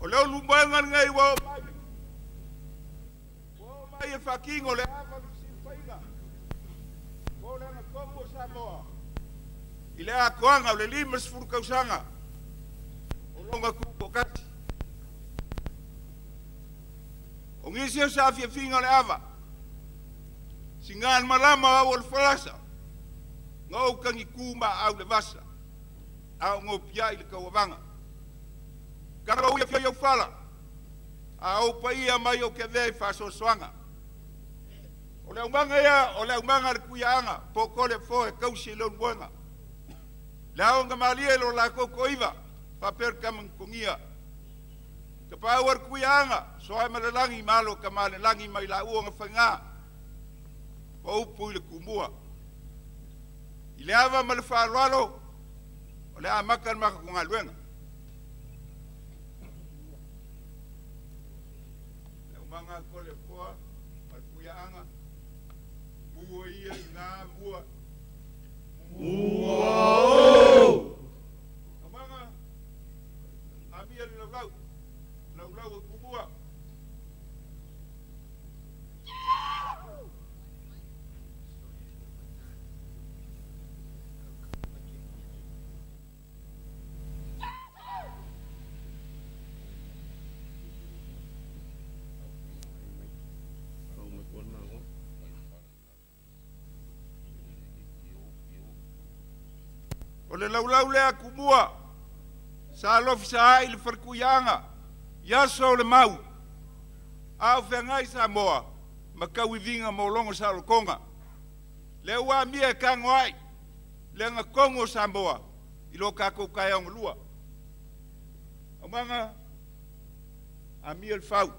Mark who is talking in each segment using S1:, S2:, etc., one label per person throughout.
S1: O le ulumoega lenei ua oo mai, ua oo mai e faatino le ava o le fesilafaiga po o le agatonu o Samoa i le atoaga o le 50 tausaga o lona tutoatasi. O nisi o saafiafiga o le ava, siga malama o au o le folasa, na ou tagitū maau le vasa, a o nopiai le tauavaga. Talo ia i fala, a ou paia mai o te avea i faasoasoaga. O le aumaga ia, o le aumaga a le Tuiaana, po o le foe tausi i le ulumoega. Le aoga malie lo latou toiva, faapea le tama na togia. Ka pau le Tuiaana, soa ma le lagi, malo ka ma le lagi mai la ua na whainga. O upu i le kumua. I le ava ma le faaaloalo, o le amata le matou galuega. Le aumaga a Toleafoa ma le Tuiaana, mua ia i gā mua.
S2: Mua o!
S1: Aumaga, amia le laulau, laulau o kumua. O le laulau lea kumua, sa alofi sa ai le falekuiaga, i aso o le mau, a o feagai Samoa, ma tauiviga mo logo saolotoga. Le ua amia e tago ai, le agatonu o Samoa, i lo tatou taeao galua. Aumaga, amia le fau.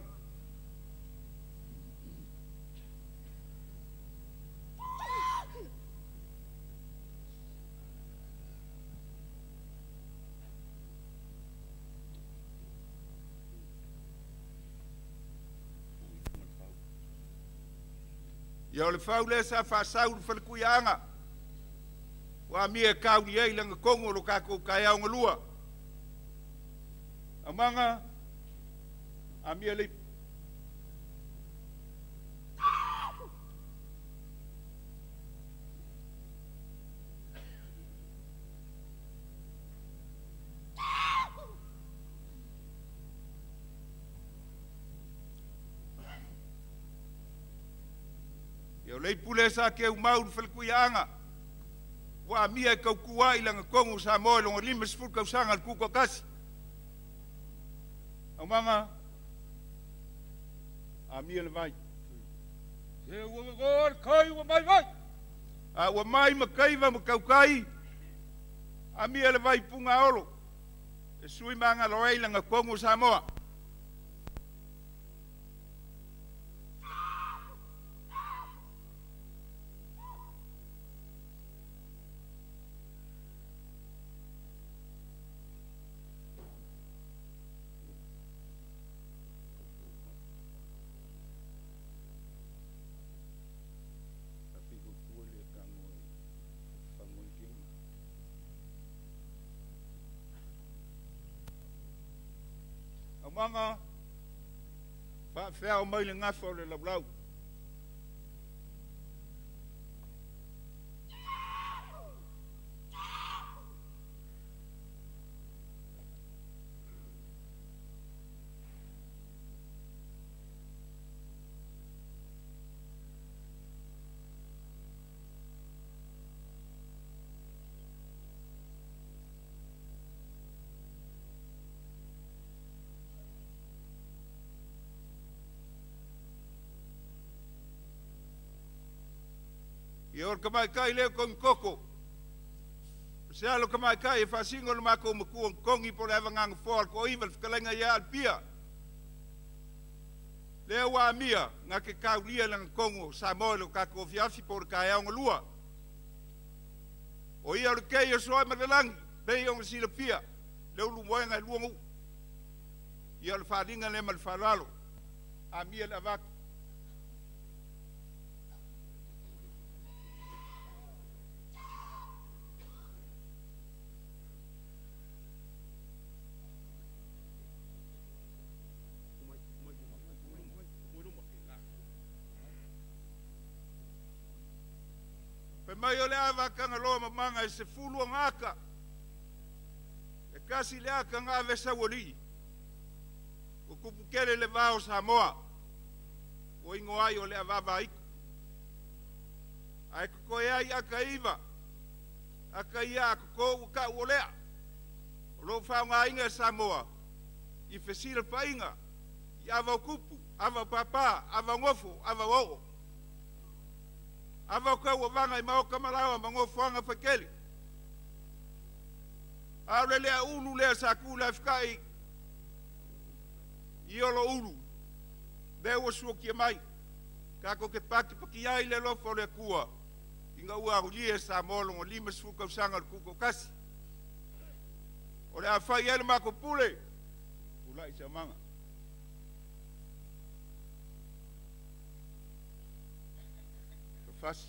S1: Ia o le fau lea sa faasau i le falekuiaga, ua amia e kauli ai le agatonu o lo tatou taeao galua. Aumaga, amia le ipu. Ia o le ipu lea sa teumau i le falekuiaga, ua amia e tautua ai le agatonu o Samoa i lona 50 tausaga le tutoatasi. Aumaga, amia le vai.
S2: Se ua gogo le kai ua mai vai.
S1: A ua mai ma kaiva ma kaukai, amia le vai punga olo, e sui magalo ai le agatonu o Samoa. Aumaga, faafeao mai le gafa o le laulau. Ia o le tamaitai lea togikoko. O se alo tamaitai e faasino le matou matua togi po o le avagana foa o le toaiva le fetalaiga ia Alipia. Lea ua amia na te taulia le agatonu o Samoa i lo tatou afiafi po o le taeao galua. O ia o le kei o soa ma le lagi, pei ona silafia, le ulumoega e lua nuu. Ia o le faaaliga lea ma le faaaloalo. Amia le avatu. Mai o le ava kanga loa mamaga e 10 o ngaka. E kasi le aka nga vesa wali. O kupukele le vao Samoa. O ingo ai o le avava iku. Ai koe ai aka iva. Aka ia ako ko ka uolea. O lo whaunga inga Samoa. I fesila painga. I ava kupu, ava papa, ava ngofo, ava oo. Ava kau wanga i maoka malawa mangofuanga fakeli. Aule lea ulu lea sakula fkai. Iolo ulu. Lea ua suakia mai. Kako ke paki paki ai le lofa o le kua. Inga ua arulie sa molongo 50 kausanga le kuko kasi. O le afai ele mako pule. Ulai sa manga. Fas.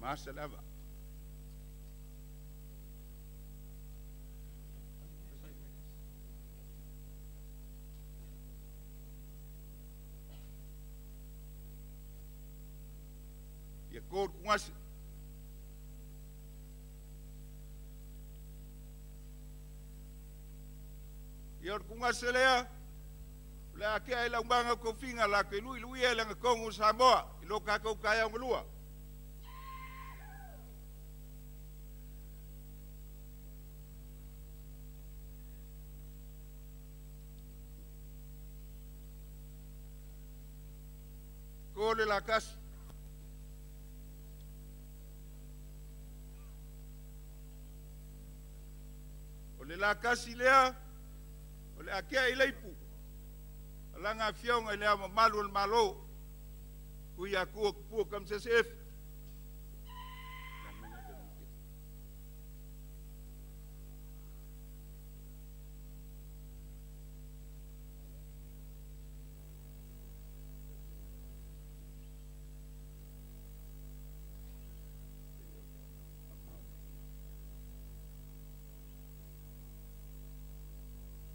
S1: Masa lava. Ia kor kungasi. Ia kungasi lea. Le ake ai lau manga kofinga la ke lui lui e langa kongo Samoa i lo kākou kaea ngalua. Ko le la kasi. O le la kasi lea, o le ake ai leipu. Langa fionga ile ama malu al malo kui aku pua kam CCF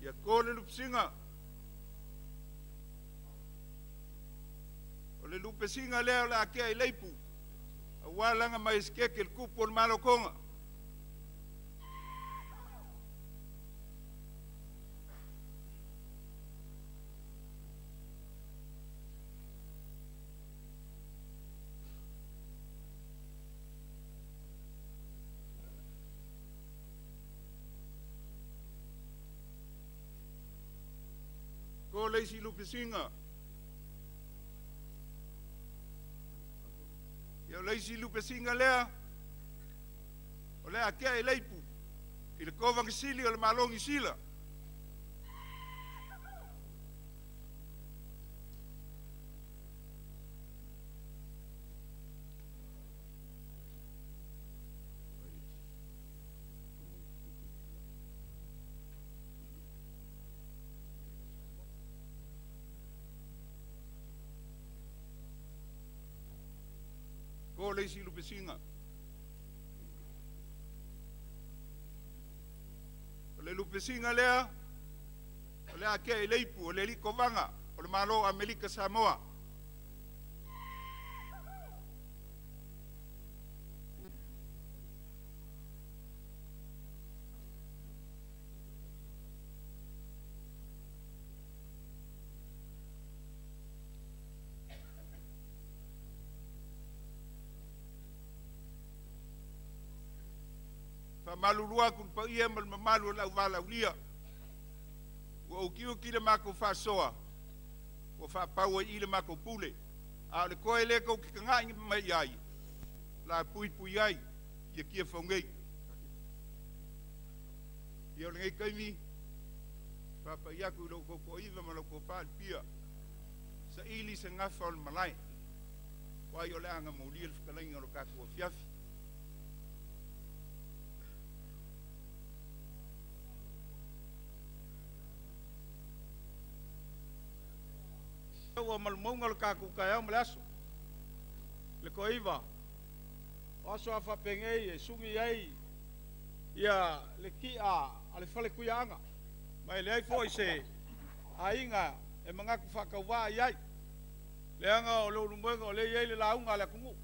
S1: ya kole lupsinga. O le lupesinga lea o le akea i leipu. A walanga mai skeke le kupu o le malokonga. Ko le isi lupesinga. Ia o leisi lupesinga lea, o lea akea i leipu, i le kovangisili o le malongi sila. Ko leisi lupesinga. O le lupesinga lea, o le akea i leipu, o le likovanga, o le malo Amerika Samoa. Malulua kun pa ia mal mamalu lau valaulia. Ua ukiuki le mako whasoa. Ua whapaua i le mako pule. A le koe le kau ki kangai mai ai. La pui pui ai. Ia kia whaungei. Ia o le ngai kaimi. Papa iaku i lau koko iwa ma lau kopa pia. Sa ili se ngafa o le malai. Wai o le anga maulia le whakalainga o le kākua fiafi.
S2: Ua malumaunga le kākou kaeao ma le aso. Le koiva. O aso a whapengei e sungi ai ia le kia a le fale kuiaanga. Mai le ai foi se ainga e mangaku whakauwā i ai. Le anga o le ulumuenga o le iai le launga a le akungu.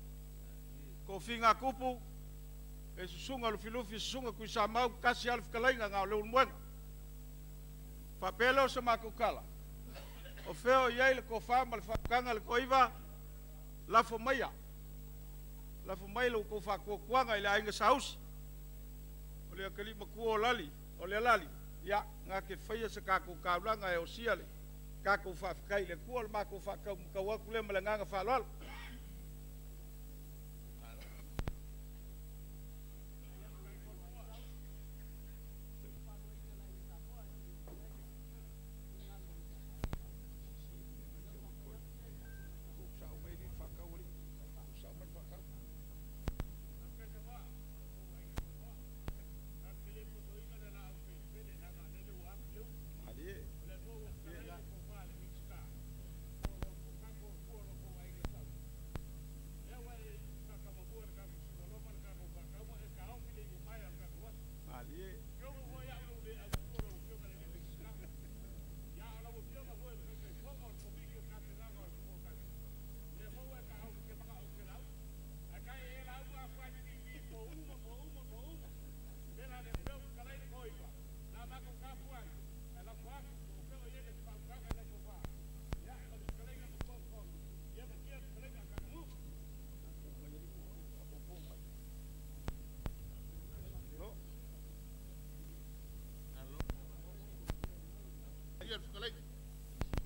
S2: Tofiga kupu e susuga Lufilufi susuga Tuisamau tasi lava le fetalaiga na o Leulumoega. Faapea lea o se matou tala, o fea o i ai le tofa ma le faautaga i le Toaiva, lafo maia, lafo mai lo outou faatuatuaga i le aiga Saausi, o le atalii matua o Lali, o le Alali, ia, na te faia se tatou taulaga e osia le tatou faafetai i le Atua. O le matou faataumatau atu lea ma le agaga faaaloalo.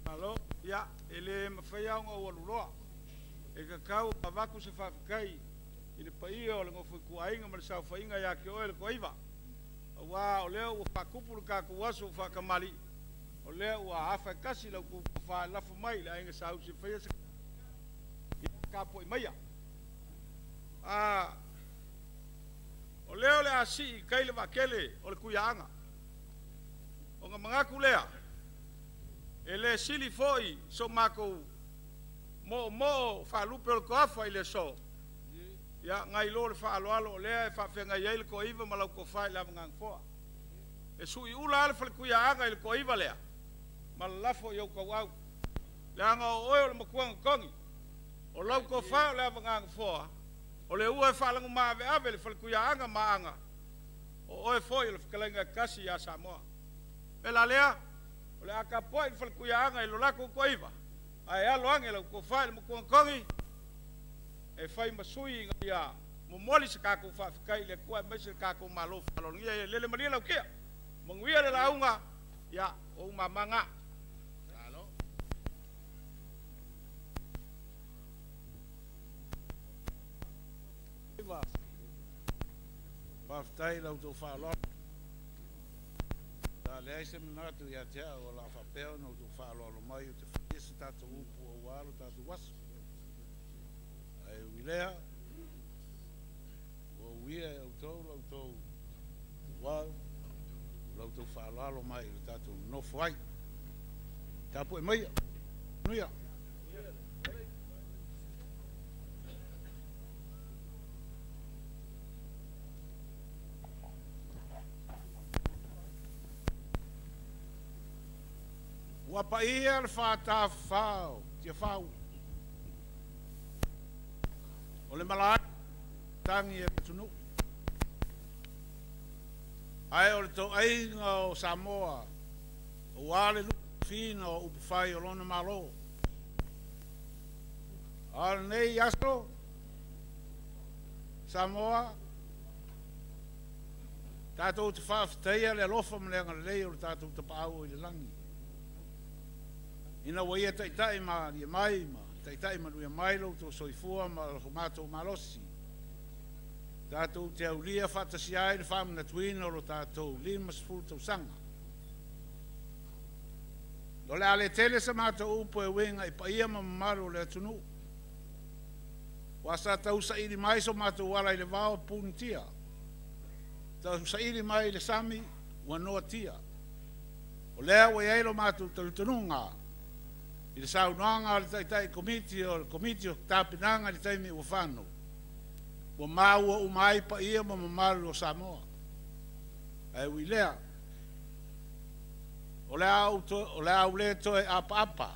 S2: Malo, ia, e le mafai lava ona ou alu loa, e tatau ona avatu se faafetai i le paia o le nofo a ituaiga ma le saofaiga ia te oe le Toaiva, aua o lea ua faatupu le tatou aso faatamalii, o lea ua afa e tasi la outou tofa e lafo mai i le aiga Saausi e faia se tapuai maia. O lea o le a sii i tai le vaatele o le Tuiaana, ona manatu lea, e le sili foi so matou moomoo faalupe o le toafa i le aso, ia, nai lo le faaaloalo o lea e faafeagai ai le Toaiva ma lau tofa i le aveganofoa. E suiula lava le falekuiaana i le Toaiva lea, ma lalafo i ou tauau, leaga o oe o le matua na togi, o lau tofa o le aveganofoa, o le ua e faalagumaveave i le falekuiaana ma aga, o oe foi o le fetalaiga e tasi ia Samoa. O le mea la lea, o le a tapuai le falekuiaana i lo latou Toaiva, ae alo ane lau tofa i le matua na togi, e fai ma sui ina ia momoli se tatou faafetai i le Atua aemaise le tatou Malo faaaloalogia. Ia lele malie lau kia, manuia le lauga, ia, o ou mama na.
S3: Faafetai i la outou faaaloalo. Sa leai se manatu ia te au o le a faapea ona outou faaaloalo mai ou te faia se tatou upu aua lo tatou aso. Ae ui i lea, ua uia e outou la outou tumau, la outou faaaloalo mai i le tatou nonofo ai. Tapuai maia, manuia. Ua paia le faatafafa o Tiafau, o le malae tagi a le atunuu, ae o le toaiga o Samoa, aua le lufilufiina o upufai o lona Malo. A o lenei aso, Samoa, tatou te faafetaia le alofa ma le agalelei o le tatou Tapaau o i le lagi, ina ua ia taitai malie mai ma taitai manuia mai lo outou soifua ma lo matou malosi, tatou te aulia faatasi ai le faamanatuina o lo tatou 50 tausaga. O le a le tele sa matou upu e uiga i paia ma mamalu o le atunuu, ua sa tausaili mai so matou ala i le vao punitia, tausaili mai i le sami ua noatia. O lea ua i ai lo matou talitonuga i le saunoaga a le Taitai Komiti o le Komiti o Tapenaga i le taimi ua fano, ua maua uma ai paia ma mamalu o Samoa. Ae ui i lea, o le a ou le toe apaapa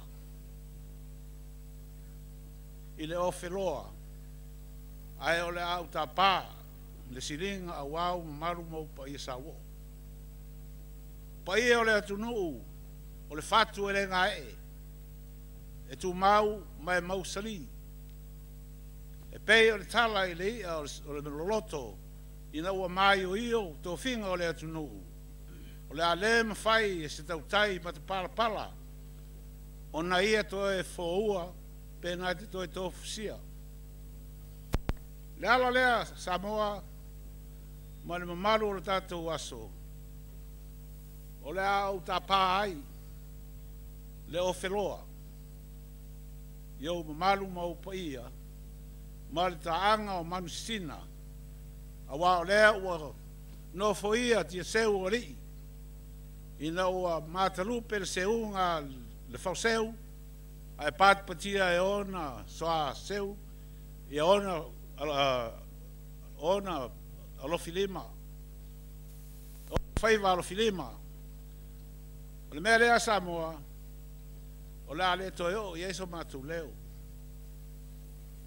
S3: i le ofeloa, Ae o le a ou tapā le siliga auā ou mamalu ma ou paia sauoo. Paia o le atunuu o le fatu e le gaee, e tumau ma e mausali. E pei o le tala i le i'a o le loloto ina ua maioio tofiga o le atunuu, o le a le mafai e se tautai matapalapala ona ia toe foua pe na te toe tofusia. Le ala lea Samoa ma le mamalu o le tatou aso, o le a ou tapā ai le ofeloa i ou mamalu ma ou paia ma le taaga o manusina, auā o lea ua nofoia tiaseu o alii ina ua matalupe le seuga a le faoseu ae patipatia e ona soaseu ia ona ona alofilima faiva alofilima. O le mea lea Samoa, o le a le toe oo i ai so matou leo.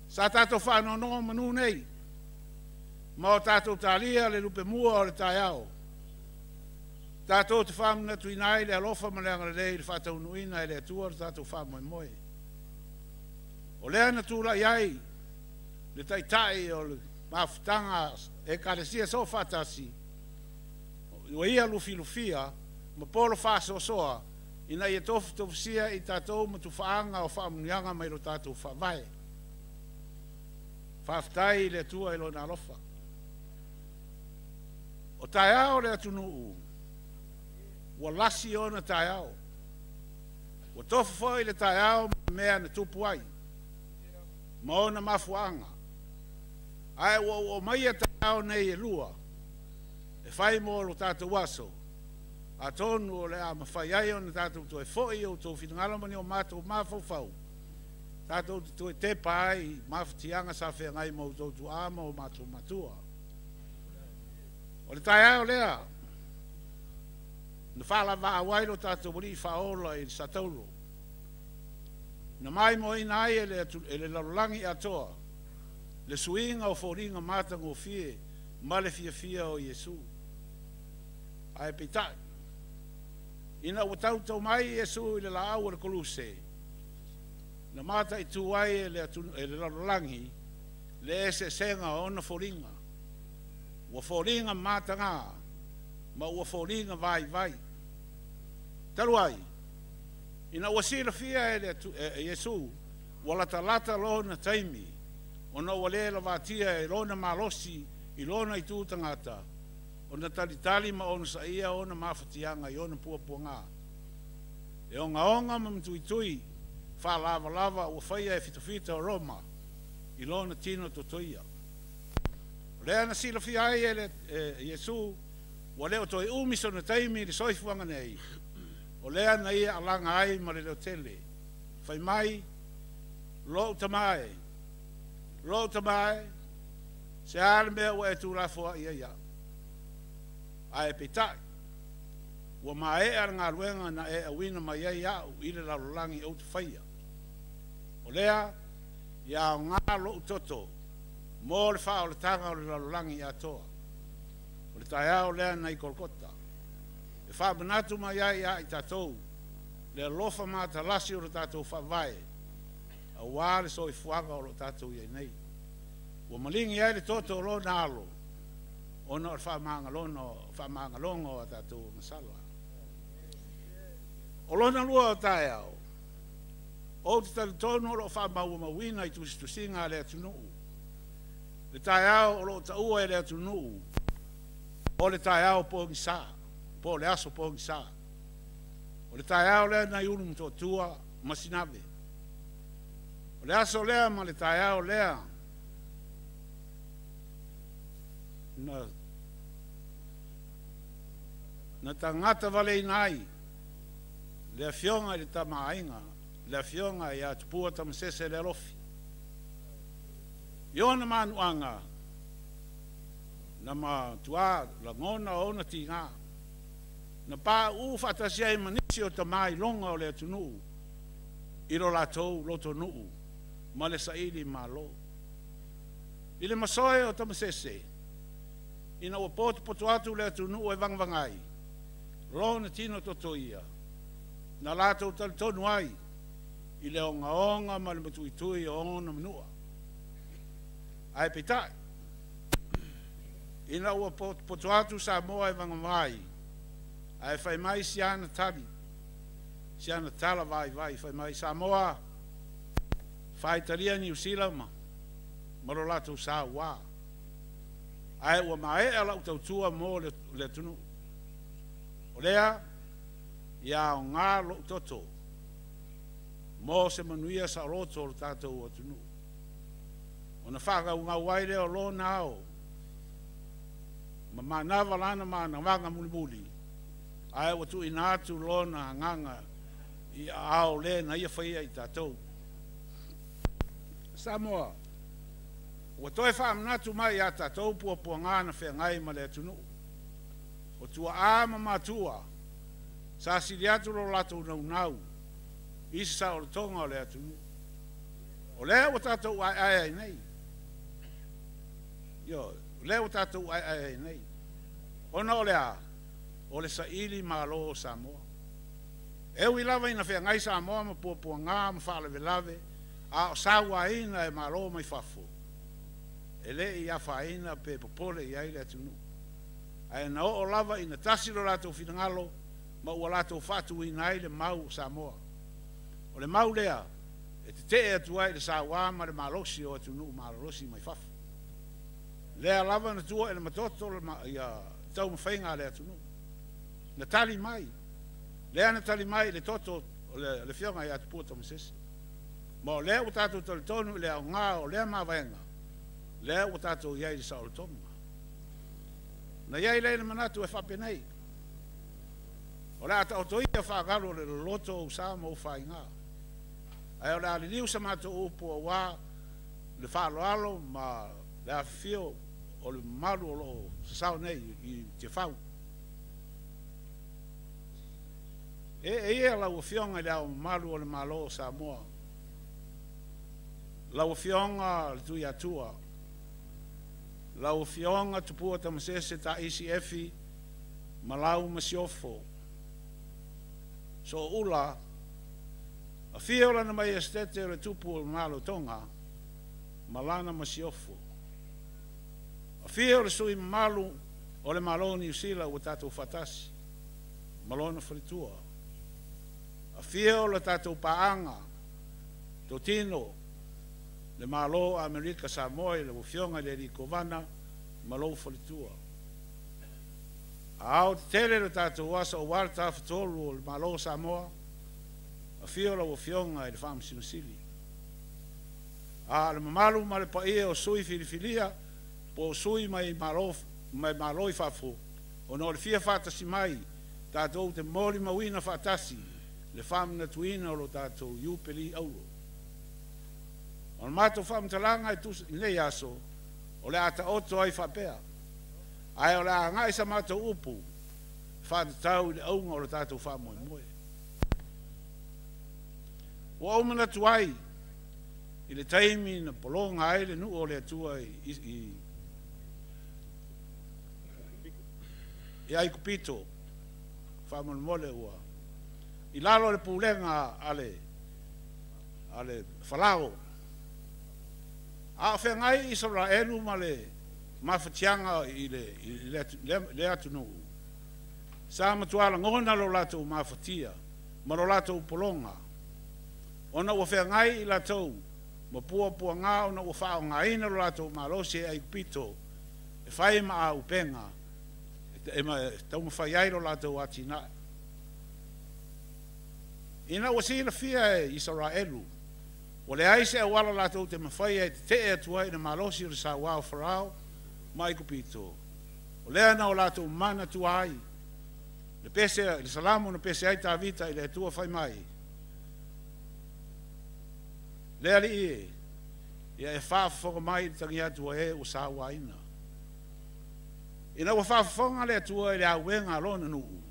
S3: Sa tatou faanonomanu nei ma o tatou talia le lupemua o le taeao, tatou te faamanatuina ai le alofa ma le agalelei i le faataunuuina e le Atua le tatou faamoemoe. O lea na tulai ai le taitai o le mafutaga Ekalesia Soofaatasi, ua ia lufilufia ma polo faasoasoa ina ia tofutofusia i tatou ma tufaaga o faamanuiaga mai lo tatou faavae. Faafetai i le Atua i Lona alofa. O taeao o le atunuu, ua lasi ona taeao. Ua tofu foi le taeao ma mea na tupu ai, ma ona mafuaaga. Ae ua ou aumaia taeao nei e lua, e fai mo lo tatou aso, atonu o le a mafai ai ona tatou toe foi i outou finagalo ma ni o matou mafaufau, tatou te toe tepa ai i mafatiaga sa feagai ma outou tuaa ma o matou matua. O le taeao lea na faalavaau ai lo tatou Alii Faaola i le satauro, na maimoaina ai e le lalolagi atoa le suiga o foliga matagofie ma le fiafia o Iesu. Ae peitai, ina ua tautau mai Iesu i le laau o le koluse, na mataitu ai e le lalolagi le eseesega o ona foliga. Ua foliga mataga ma ua foliga vaivai. Talu ai, ina ua silafia e Iesu ua latalata lona taimi, ona ua le lavatia e lona malosi i lona itu tagata, ona talitali ma onosaia ona mafatiaga i ona puapuaga. E ogaoga ma matuitui faalavalava ua faia e fitafita o Roma i lona tino totoia. O lea na silafia ai e Iesu ua le o toe umi sona taimi i le soifuaga nei, o lea na ia alaga ai ma le leotele. Fai mai, lou tama e, lou tama e, se a le mea ua e tuulafoai ai au. Ae peitai, ua maea le galuega na e auina mai ai au i le lalolagi ou te faia. O lea, ia aoga lou toto mo le faaolataga o le lalolagi atoa. O le taeao lea nai Kolokota. E faamanatu mai ai ia i tatou le alofa matalasi o le tatou faavae, auā le soifuaga o lo o tatou i ai nei. Ua maligi ai le toto o lona alo, ona o le faamagaloga o a tatou agasala. O lona lua o taeao, ou te talitonu o lo o faamauamauina i tusitusiga a le atunuu. Le taeao o lo o taua e le atunuu, o le taeao pogisa, po o le aso pogisa. O le taeao lea nai Ulumotootua ma Sinave. O le aso lea ma le taeao lea na tagatavaleina ai le afioga i le Tama a Aiga, le afioga ia Tupua Tamasese le Alofi. I ona manuaga, na matua lagona ona tiga. Na pauu faatasi ai ma nisi o tama iloga o le atunuu i lo latou lotonuu ma le saili malo. I le masoe o Tamasese, ina ua potopoto atu le atunuu e vagavagai, lona tino toto ia, na latou talitonu ai i le ogaoga ma le matuitui o ona manua. Ae peitai, ina ua potopoto atu Samoa e vagavagai, ae fai mai si ana tali, si ana tala vaivai, fai mai Samoa, faitalia Niu Sila ma lo latou sauā. Ae ua maea lau tautua mo le atunuu. O lea, ia aoga lou toto, mo se manuia saoloto o le tatou atunuu. Ona faagaugau ai lea o lona ao, ma manava lana manavaga mulimuli, ae ua tuuina atu lona agaga i aao le na ia faia i tatou. Samoa, ua toe faamanatu mai ia tatou puapuaga na feagai ma le atunuu. O tuaa ma matua, sa sili atu lo latou naunau i se saolotoga o le atunuu. O lea ua tatou aeae ai nei. Ioe, o lea ua tatou aeae ai nei. Ona o le a, o le saili malo o Samoa. E ui lava ina feagai Samoa ma puapuaga ma faalavelave, a o sauaina e malo mai fafo, e le i afaina pe popole i ai le atunuu. Ae na oo lava ina tasi lo latou finagalo ma ua latou faatuina ai le mau o Samoa. O le mau lea e tetee atu ai le sauā ma le malosi o atunuu malolosi mai fafo. Lea lava na tua i le matoto ia taumafaiga a le atunuu. Na tali mai, lea na tali mai i le toto o le afioga ia Tupua Tamasese. Ma o lea ua tatou talitonu i le aoga o lea mavaega, lea ua tatou i ai i le saolotoga. Na i ai lea le manatu e faapenei, o le a taoto ia faagalu o le loloto o usa ma ufaiga. Ae o le a liliu sa matou upu aua le faaaloalo ma le afifio o le mamalu o loo sasao nei i Tiafau. E ia lau Afioga i le Ao Mamalu o le Malo o Samoa, lau Afioga le Tuiatua, lau Afioga Tupua Tamasese Taisi Efi ma lau Masiofo, Sooula, afio lana Maiestete o le Tupu o le Malo Tonga ma lana Masiofo. Afio le sui mamalu o le Malo o Niu Sila ua tatou faatasi ma lona faletua. Afio le tatou paaga, totino, le Malo o Amerika Samoa i lau Afioga i le Alii Kovana ma lou faletua. A ao tetele le tatou asa aua le tafatolu o le Malo o Samoa, afio lau Afioga i le Faamasino Sili. A le mamalu ma le paia o sui filifilia po o sui mai malo, mai malo i fafo, ona o le fia faatasi mai tatou te molimauina faatasi le faamanatuina o lo tatou Iupeli Auro. O le matou faamatalaga e tusa i lenei aso, o le a taoto ai faapea, ae o le a agai sa matou upu faatatau i le auga o le tatou faamoemoe. Ua ou manatu ai i le taimi na pologa ai le nuu o le Atua i Aikupito, faamolemole ua i lalo o le pulega a le Farao. A o feagai Isaraelu ma le mafatiaga i le atunuu, sa matua lagona lo latou mafatia ma lo latou pologa, ona ua feagai i latou ma puapuaga ona ua faaaogaina lo latou malosi e Aikupito e fai ma aupega e taumafai ai lo latou atinae. Ina ua silafia e Isaraelu, ua leai se auala latou te mafaia e tetee atu ai i le malosi o le sauā o Farao ma Aikupito, o lea na o latou manatua ai le pese, le salamo na pese ai Tavita i le Atua fai mai, le Alii e, ia e faafofoga mai i le tagi atu a e ua sauaina. Ina ua faafofoga le Atua i le auega a lona nuu,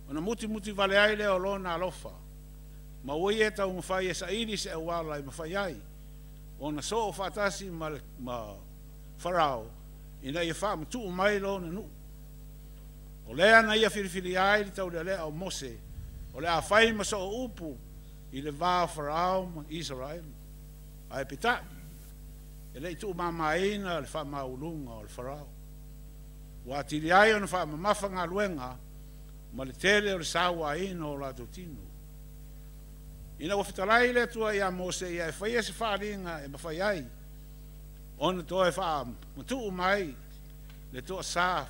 S3: ona mutimuti vale ai lea o lona alofa, ma ua ia taumafai e saili se auala e mafai ai, ona soo faatasi ma Farao ina ia faamatu'u mai lona nu'u. O lea na ia filifilia ai le taulealea o Mose o le a fai ma so'o upu i le va o Farao ma Isaraelu. Ae pita'i, e le'i tu'umāmāina le fa'amaualuga o le Farao. Ua atili ai ona fa'amamafa galuega ma le tele o le sauāina o latou tino. Ina ua fetalai le Atua iā Mose ia e faia se fa'aaliga e mafai ai ona toe fa'amatu'u mai le to'asā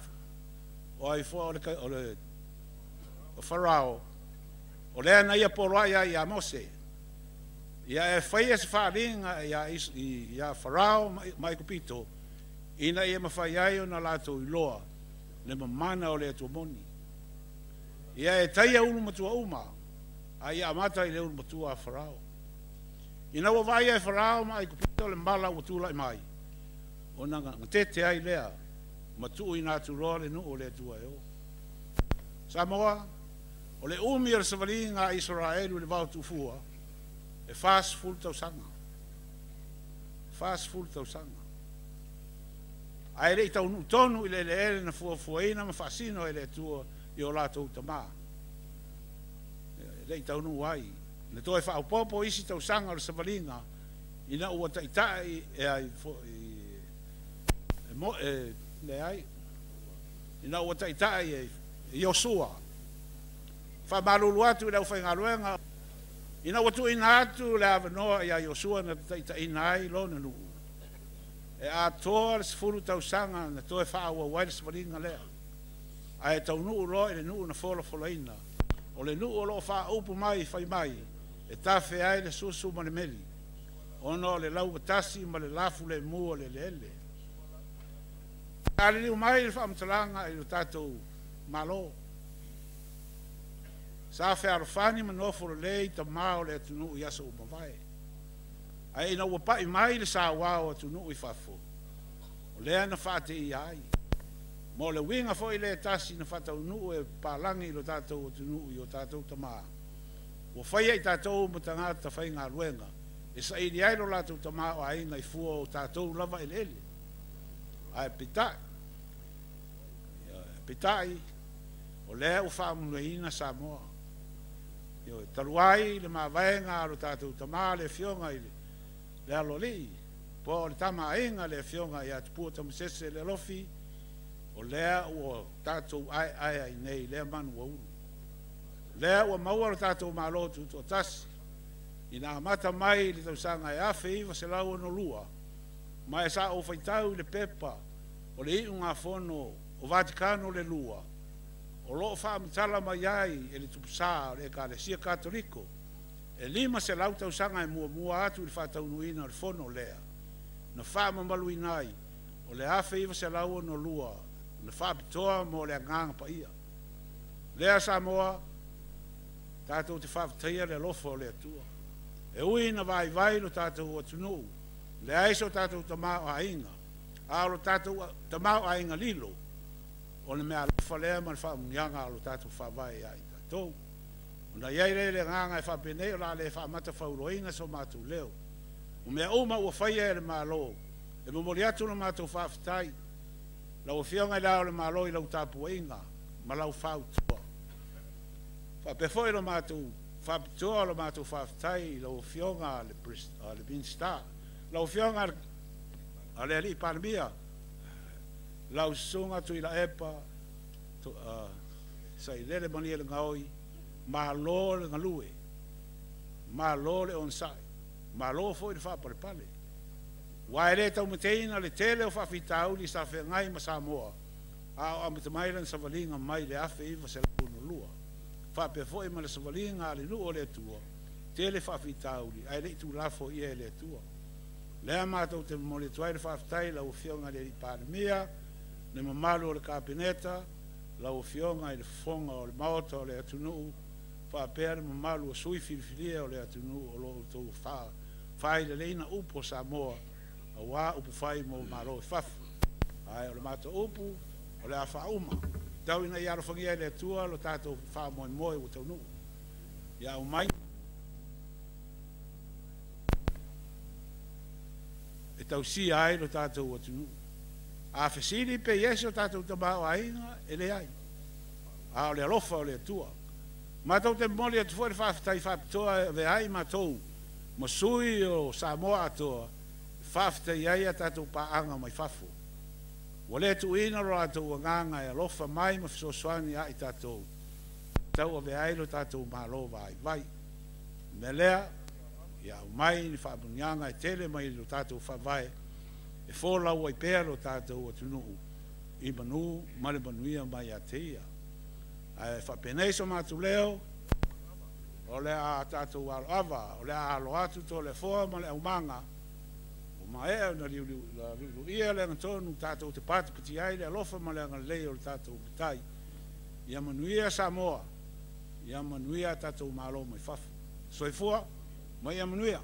S3: o ai fo'a o le Farao, o lea na ia poloa'i ai iā Mose, ia e faia se fa'aaliga iā Farao ma Aikupito, ina ia mafai ai ona latou iloa le mamana o le Atua moni. Ia e taia ulu matua uma, a ia amata i le ulu matua a Farao. Ina ua va'aia e Farao ma Aikupito le mala ua tula'i mai, ona gatete ai lea ma tu'uina atu loa le nu'u o le Atua e o. Samoa, o le umi o le savaliga a Isaraelu i le vaotuufua e 40 tausaga. 40 tausaga. Ae le'i taunu'u tonu i le eleele na fuafuaina ma fa'asino e le Atua i o latou tamā. E le'i taunu'u ai. Na toe fa'aopoopo isi tausaga o le savaliga ina ua ta'ita'i e ai e, mo, e leai ina ua ta'ita'i e Iosua. Fa'amalulu atu i le aufaigaluega, ina ua tu'uina atu le avanoa iā Iosua na ta'ita'ina ai lona nu'u. E atoa le 10 tausaga na toe fa'aauau ai le savaliga lea. Ae taunu'u loa i le nu'u na folafolaina. O le nu'u o lo'o fa'aupu mai fai mai e tafe ai le susu ma le meli, ona o le laugatasi ma le lafu lemu o le eleele. Aliliu mai le fa'amatalaga i lo tatou Malo. Sa fealofani ma nofo lelei tamā o le atunu'u i aso ua mavae. Ae ina ua pa'i mai le sauā o atunu'u i fafo, o lea na fa'ateia ai. Ma o le uiga foi lea tasi na fa'ataunu'u e papalagi i lo tatou atunu'u i o tatou tamā. Ua faia i tatou ma tagata faigaluega e sa'ili ai lo latou tamāo'aiga i fua o tatou lava eleele. Ae pita'i, o lea ua fa'amanuiaina Samoa. Ioe, talu ai le mavaega a lo tatou tamā le afioga i le Aloalii, po o le tamaaiga le afioga ia Tupua Tamasese le Alofi, o lea ua tatou aeae ai nei lea manu ua ulu. Lea ua maua lo tatou Malo tuto'atasi ina amata mai i le tausaga e 1962, ma e sa ou faitau i le pepa o le iugafono o Vatikano le Lua, o lo'o fa'amatala mai ai e le tupusā o le Ekalesia Katoliko, e 500 tausaga e muamua atu i le fa'ataunu'uina o le fono lea, na fa'amamaluina ai o le 1962 na fa'apitoa mo le Agaga Paia. Lea Samoa, tatou te fa'afetaia le alofa o le Atua. E ui na vaivai lo tatou atunu'u, leai so tatou tamāo'aiga, a o lo tatou tamāo'aiga lilo, o le meaalofa lea ma le fa'amuniaga o lo tatou Faavae iā i tatou. Ona iai lea le agaga e fa'apenei o le a le fa'amata fauloaina so matou leo. O mea uma ua faia e le Malo, e momoli atu lo matou fa'afetai. Lau Afioga i le Ao o le Malo i lau tapua'iga ma lau fautua. Fa'apea foi lo matou fa'apitoa lo matou fa'afetai i lau Afioga le Minisita, lau Afioga a le Alii Palemia, lau Susuga Tuilaepa Sailele Malielegaoi, malo le galue, malo le onosa'i, malo foi le fa'apalepale. Ua e lē taumateina le tele o fa'afitauli sa feagai ma Samoa a o amata mai lana savaliga mai le 1962. Fa'apea foi ma le savaliga a le nu'u o le Atua, tele fa'afitauli ae le'i tulafo ia e le Atua. Lea matou te momoli atu ai le fa'afetai lau Afioga i le Alii Palemia, le mamalu o le Kapeneta, lau Afioga i le Fofoga o le Maota o le atunu'u, fa'apea le mamalu o sui filifilia o le atunu'u o lo outou fāileleina upu o Samoa auā upu fai mo Malo i fafo. Ae o le matou upu o le a faauma. Tau ina ia alofagia e le Atua lo tatou faamoemoe ua taunu'u. Ia aumai e tausia ai lo tatou atunu'u. A fesili pe i ai so tatou tamaoaiga, e leai, a o le alofa o le Atua. Matou te momoli atu foi le faafetai faapitoa e avea ai matou ma sui o Samoa atoa e faafetaia ai a tatou paaga mai fafo, ua le tuuina lo latou agaga e alofa mai ma fesoasoani ia i tatou e tauavea ai lo tatou Malo vaivai. O le mea lea, ia aumai ni faamanuiaga e tele mai lo tatou Faavae e folau ai pea lo tatou atunuu i manu ma le manuia mai ia te ia. Ae faapenei so matou leo, o le a tatou aloava, o le a alo atu Toleafoa ma le aumaga, ua maea ona liuliuia le agatonu tatou te patipatia ai le alofa ma le agalelei o le tatou Matai. Ia manuia Samoa, ia manuia a tatou malo mai fafo. Soifua ma ia manuia.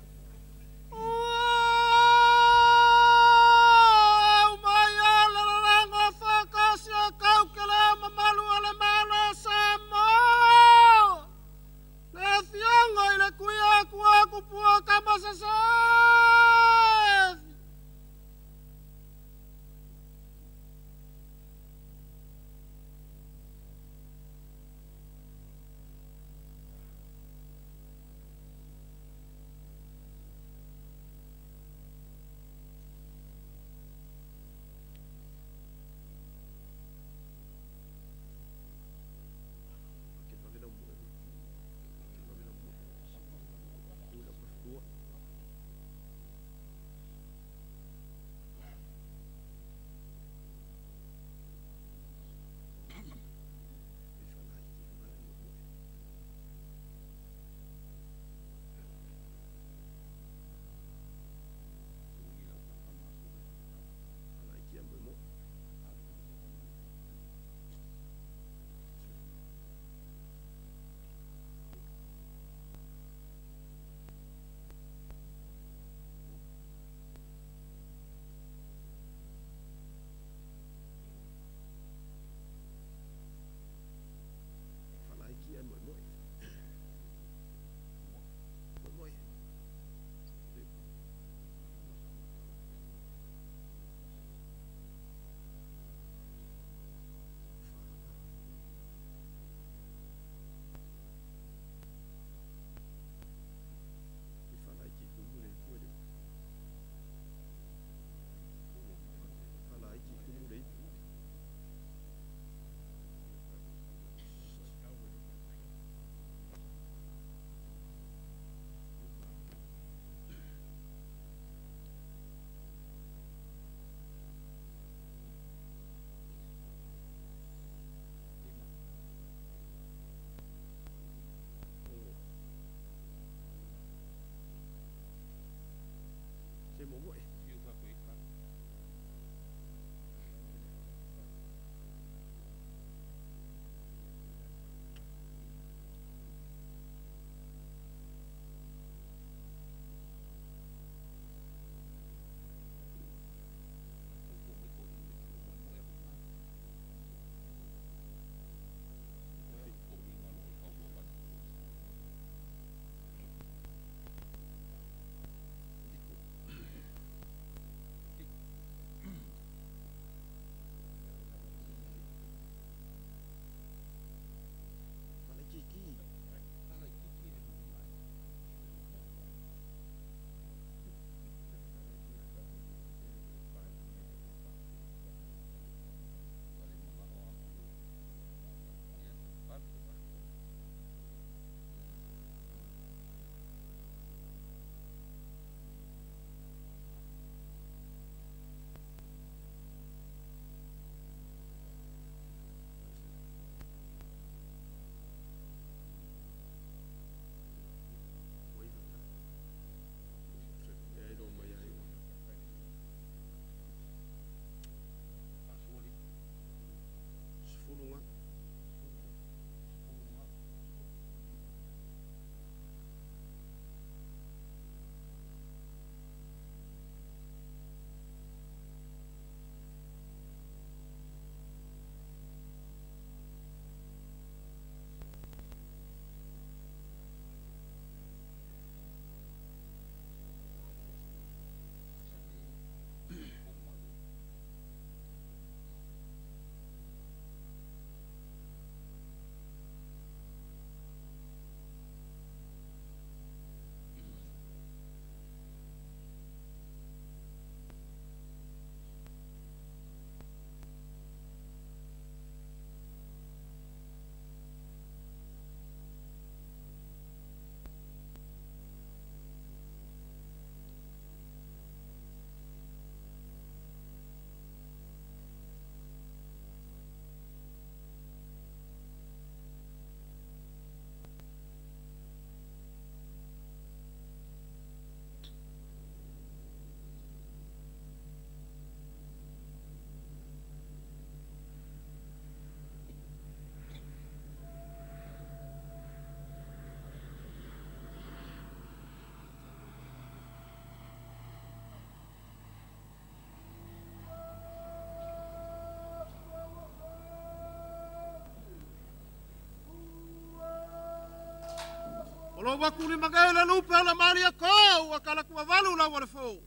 S4: O lo wakuli magae le lupe o le malia ko ua kala kua valu lau o le fō.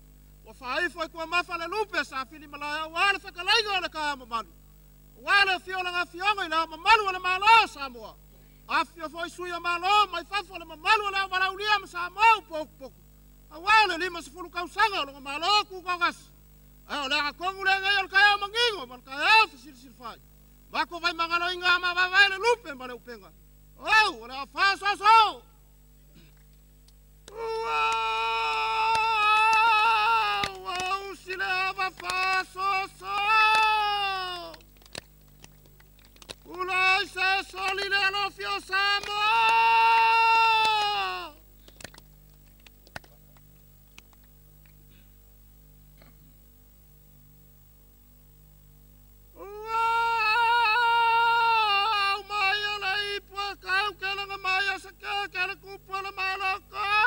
S4: Ua whaifo i kua mafa le lupe sa fili malaya ua le whakalaiga o le kā mamalu. Ua le fio la ngafionga i la mamalu o le malo Samoa. Afio foi sui o malo mai fafo le mamalu o le awalaulia ma Samoa u poku poku. Aua le 50 kausaga o longa malo ku kogasi. Ai o le agakongu le ngai o le kaya o mangingo ma le kaya o fisilisili. Mako vai mangalo inga ma vavai le lupe ma le upenga. O le afa so so. Ua usile ava fa so so. Ula se soli le alofio Samoa. Ua mai o le ipu e kau ke langa mai a sa ke ke le kupu o le malokonga.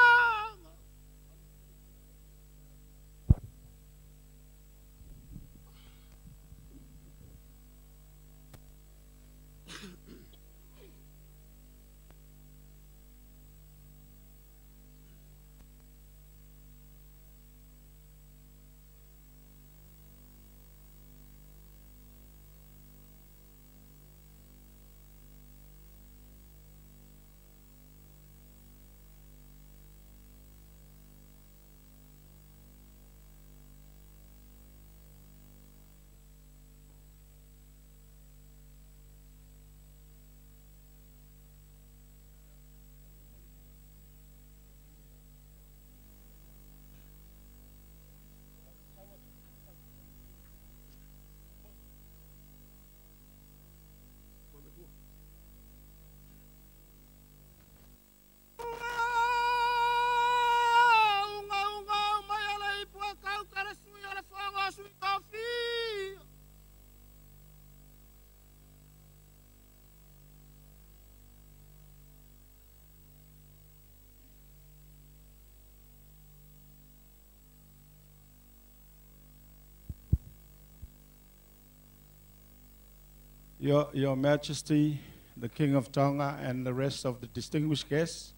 S2: Your Majesty, the King of Tonga, and the rest of the distinguished guests,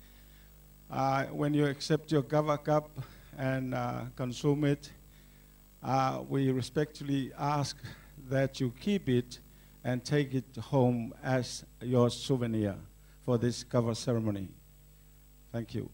S2: when you accept your kava cup and consume it, we respectfully ask that you keep it and take it home as your souvenir for this kava ceremony. Thank you.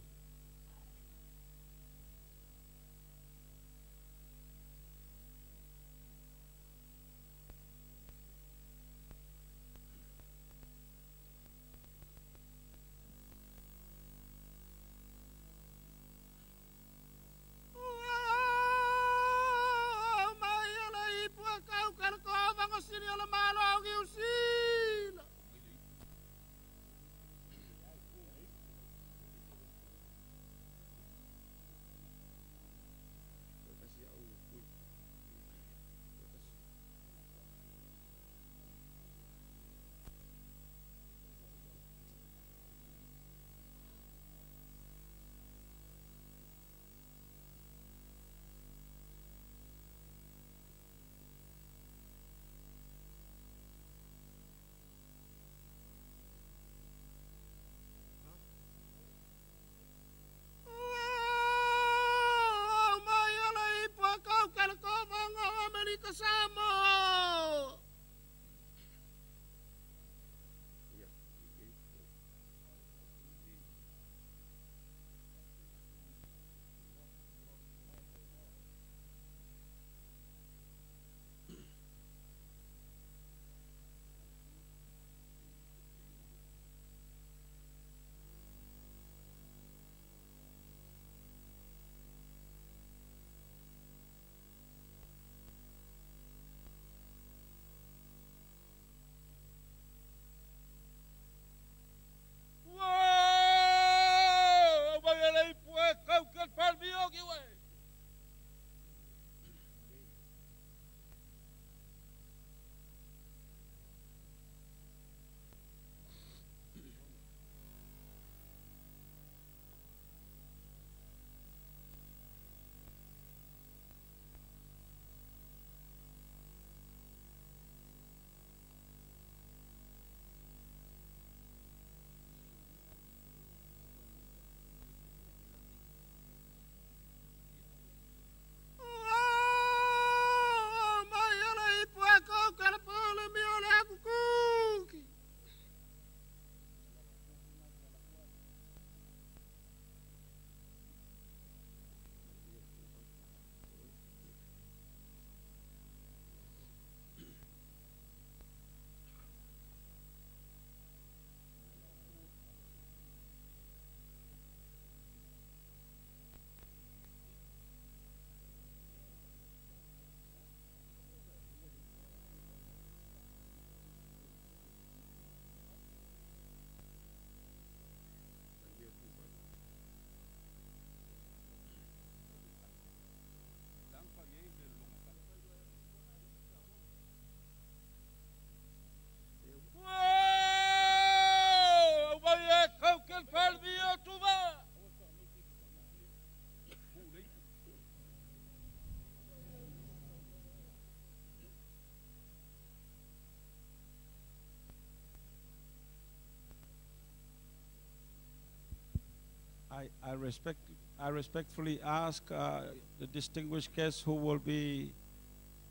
S5: I respectfully ask the distinguished guests who will be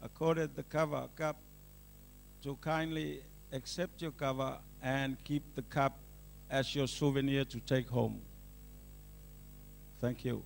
S5: accorded the kava cup to kindly accept your kava and keep the cup as your souvenir to take home. Thank you.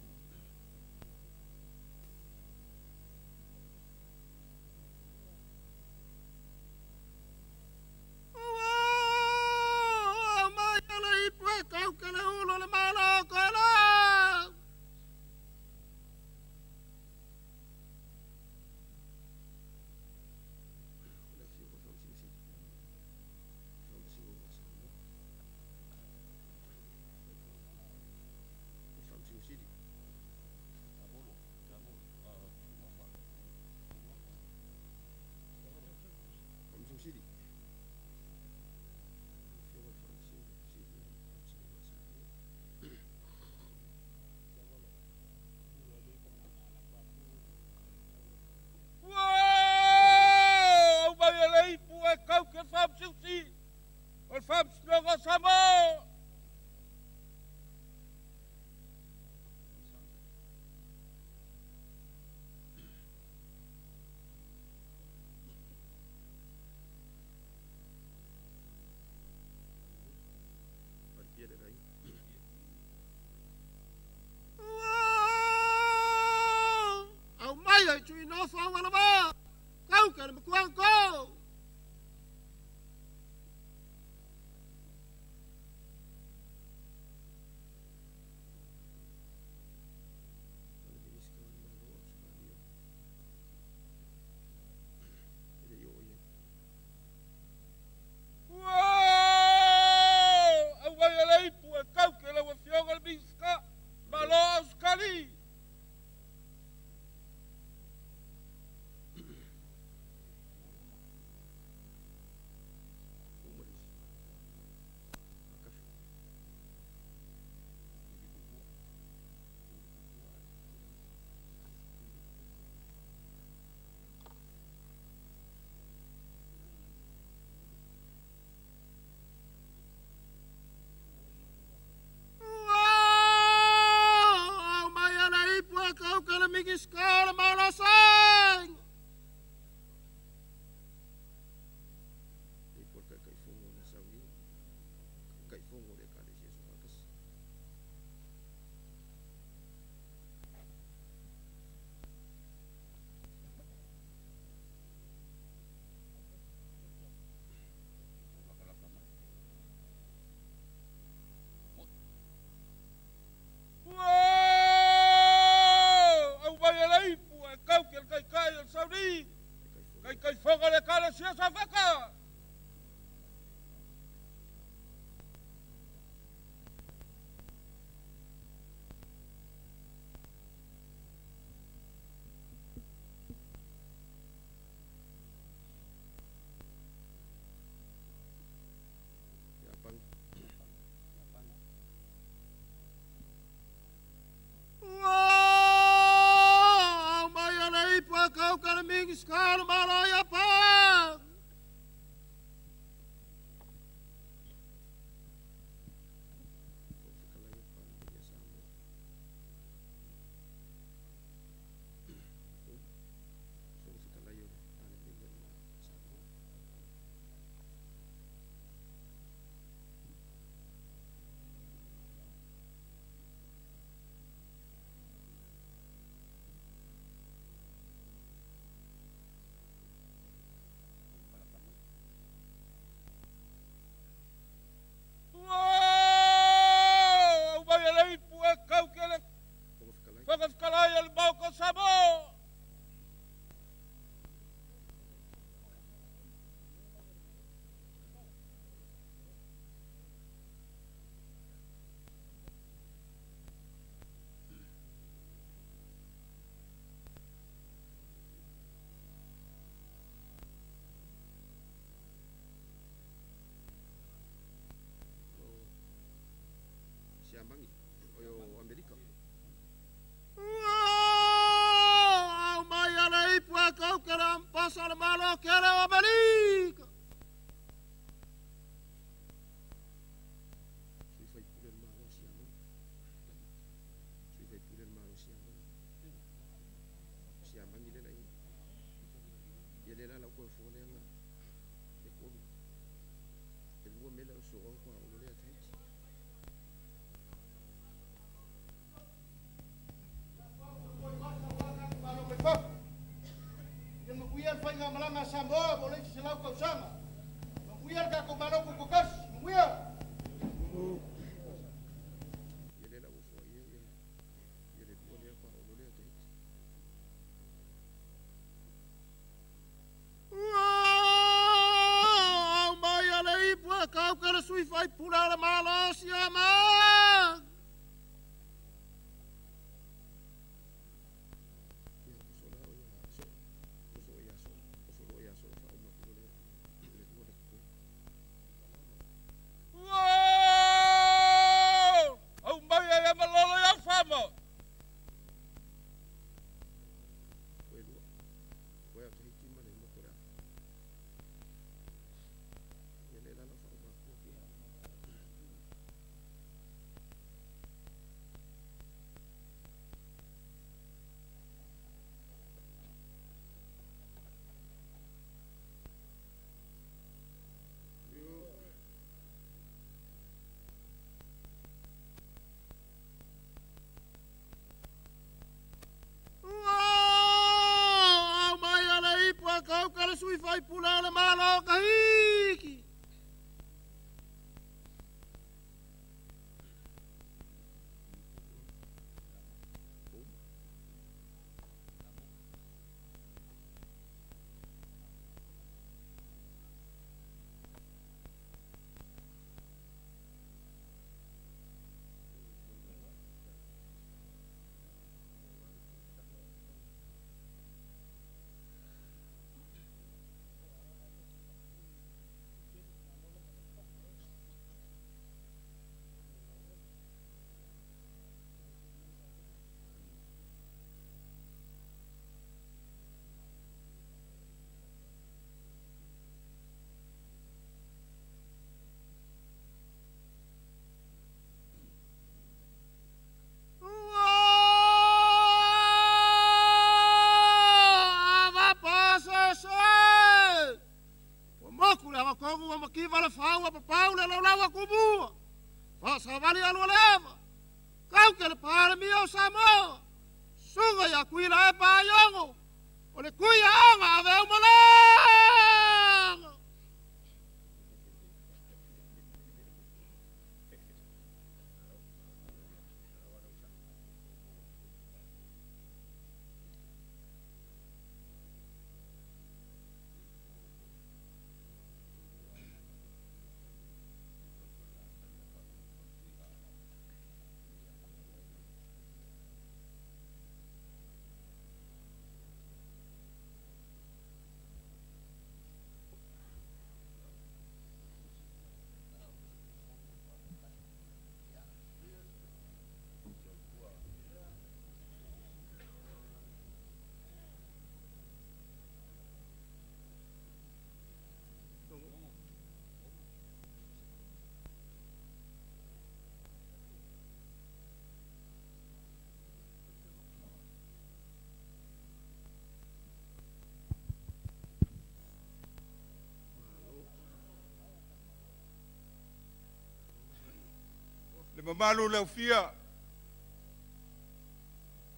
S1: Le mamalu le aufia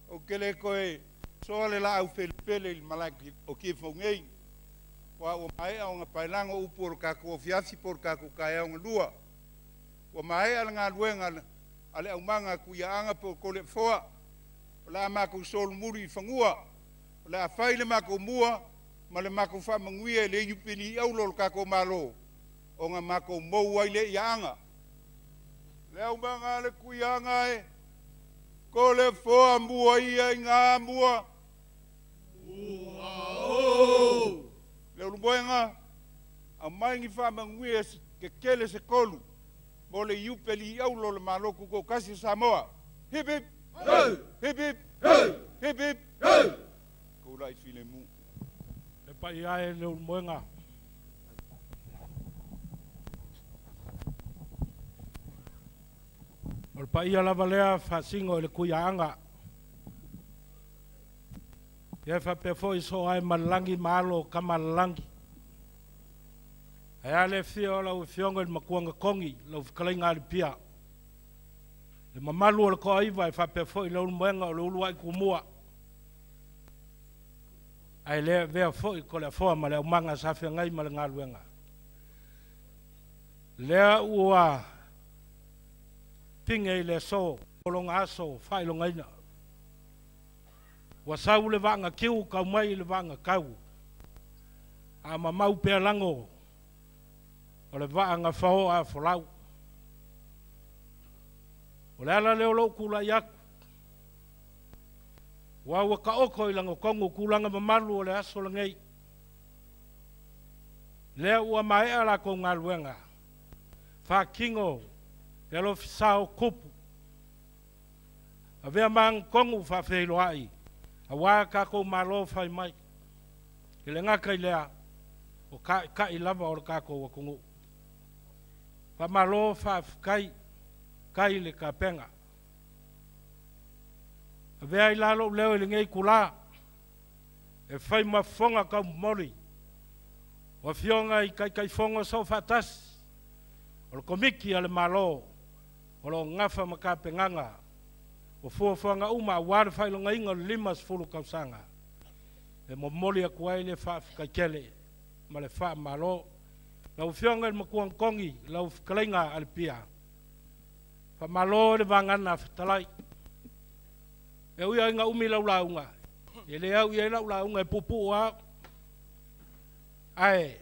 S1: o ke le koe soa le la au felefele i le malae o Tiafau nei. Ua ua maea ona paelago upu o le tatou afiafi po o le tatou taeao galua. Ua maea le galuega a le aumaga a Tuiaana po o Toleafoa. O le a matou solomuli i fanua. O le a fai le matou mua ma le matou faamanuia i le iupeli aulo o le tatou Malo, ona matou mou ai lea i aaga. Le aumaga a le Tuiaga e, Toleafoa mua ia i ngā mua. Le ulumoega, aumai ni faamanuia kekele se tolu mo le iupeli aulo o le Malo Tutoatasi o Samoa. Hip hip! Hip hip! Hip hip! Kula'i filemu.
S3: Le paia e le ulumoega. O le paia lava lea faasigo i le kuiaaga. Ia faapea foi so ai ma le lagi ma alo o Tama a le lagi.
S6: Ae a le afio o lau Afioga i le Makuaga Kogi, lau fetalaiga Alipia. Le mamalu o le Toaiva e faapea foi le ulumoega o le uluai tumua. Ae le avea foi ko le afoa ma le aumaga sa feagai ma le galuega. Lea ua pige i le aso, o loga aso faailogaina. Ua sau le vaaga kiu kau mai i le vaaga kau. A mamau pea lago o le vaaga fao a folau. O le ala lea o lou tulai atu. Ua ua taoto i lagotogu tulaga mamalu o le aso lenei. Lea ua maea latou galuega. Faatino le alofisa o tupu. Avea ma agatonu faafeiloai auā tatou Malo fai mai. E le gata i lea, o taitai lava o le tatou atunuu. Faamalo faafetai tai i le tapena. Avea ai la lou leo i lenei itulā e fai ma fofoga taumomoli o afioga i Taitaifono Soofaatasi o le Komiti a le Malo o lo o nafa ma tapenaga o fuafuaga uma aua le faailogaina o le 50 tausaga e momoli atu ai le faafetai tele ma le faamalo. Lau Afioga i le Matuanatogi, lau fetalaiga Alipia, faamalo i le vagana fetalai. E ui lava ina umi lau lauga, e le au i ai lau lauga e puupuu lava, ae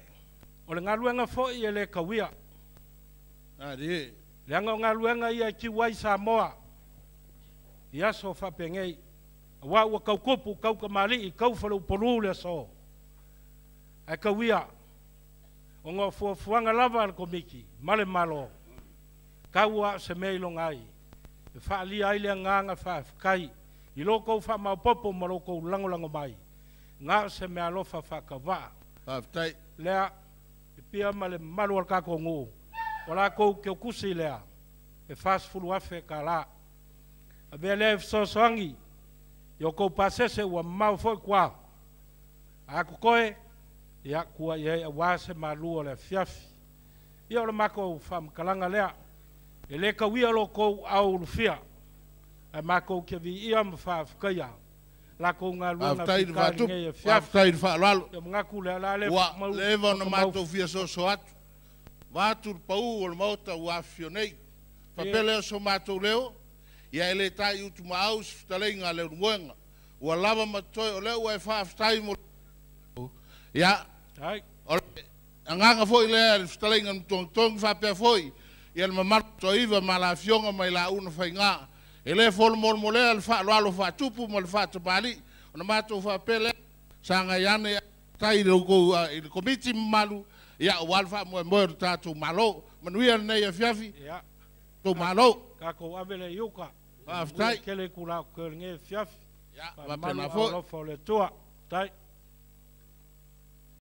S6: o le galuega foi e le tauia. Leaga o galuega ia e tiu ai Samoa i aso faapenei, aua ua tau tupu, tau tamalii, tau faleupolu le aso. Ae tauia, ona o fuafuaga lava a le Komiti ma le Malo, tau lava o se mea iloga ai, e faaalia ai le agaga faafetai i lo outou faamaopoopo ma lo outou lagolago mai, na o se meaalofa faatauvaa.
S3: Faafetai.
S6: Lea, e pia ma le mamalu o le tatou nuu, o latou teutusi lea, e $40,000 tala. Avea lea e fesoasoani i o tou pasese ua mamao foi tua. A totoe, ia tua i ai aua se malu o le afiafi. Ia o le matou faamatalaga lea. E le tauia lo tou au ulufia, ae matou te viia ma faafetaia latou galuega
S3: Faafetai i le
S6: fita i
S3: Vaatupu,
S6: lenei afiafi.
S3: faafetai i le faaaloalo.
S6: Ia manatu lea, o le a le
S3: Ua
S6: mau
S3: leva ona
S6: mau.
S3: matou fia soso atu. Vaatu le pau o le Maota ua afifio nei. Faapea lea o so matou leo, ia e le tai utumaau se fetalaiga a le Ulumoega. Ua lava ma totoe o lea ua e faafetai mo ia,
S6: Ai.
S3: o le agaga foi lea le fetalaiga i le Matuanatogi faapea foi ia le mamalu Toaiva ma la afioga mai launa faiga. E le folomolemolea le faaaloalo faatupu ma le faatamalii. Ona matou faapea lea, sagai ane tai i le kou i le komiti mamalu, ia aua le faamoemoe o le tatou Malo. Manuia lenei afiafi,
S6: Ia.
S3: tou Malo.
S6: Tatou ave le iuka.
S3: Faafetai.
S6: Manuia tele i kula o lenei afiafi.
S3: Ia,
S6: Faamamalu
S3: faapena foi.
S6: alofa o le Atua. Tai.